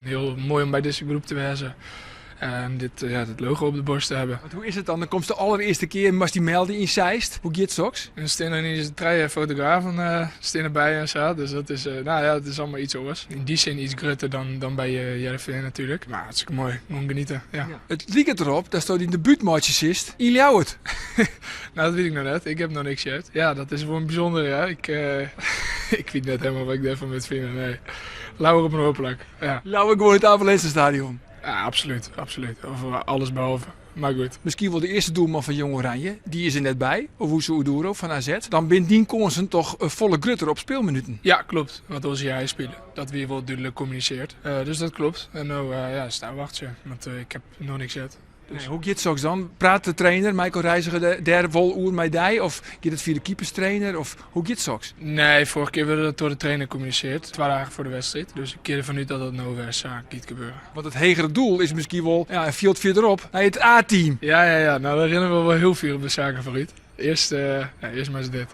Hiel moai om by dizze groep te wêzen en dit, ja, dit logo op de borst te hawwen. Want hoe is it dan? Dan komst de allerearste kear, moatst dy melde yn Zeist. Hoe giet soks? Der steane iens trije fotografen steane derby en sa. Dus dat is, nou ja, dat is allemaal iets oars. Yn dy sin iets grutter dan, dan by Hearrenfean natuerlik. Mar hartstikke moai, gewoan geniete, ja. It liket derop datsto dyn debút meitsje silst yn Ljouwert. Nou, dat wit ik noch net. Ik ha noch niks heard. Ja, dat is wol in bysûnder, ja. Ik, ik wit net hielendal wat ik dêrfan moat fine, nee. Leaver op in oar plak, ja. Leaver gewoan it Abe Lenstra Stadion. Ja, absolút, absolút. Of alles behalve. Mar goed. Miskien wol de earste doelman fan Jong Oranje, dy is der net by, Owusu-Oduro fan AZ. Dan binne dyn kânsen toch folle grutter op spylminuten. Ja, kloppet. Want oars hie hy spile. Dat wie wol dúdlik kommunisearre. Dus dat kloppet. En no ja, is it ôfwachtsjen. Want ik ha noch niks heard. Dus. Hoe giet soks dan? Praat de trainer Michael Reiziger dêr wol oer mei dy? Of giet it fia de keeperstrainer? Of hoe giet soks? Nee, foarige kear waard dat troch de trainer kommunisearre. Twa dagen foar de wedstriid. Dus ik gean derfan út dat dat no wer sa giet gebeuren. Want it hegere doel is miskien wol ja, in fjild fierderop nei it A-team. Ja, ja, ja. Nou, dêr rinne we wol hiel fier op de saken foarút. Earst, ja, earst mar ris dit.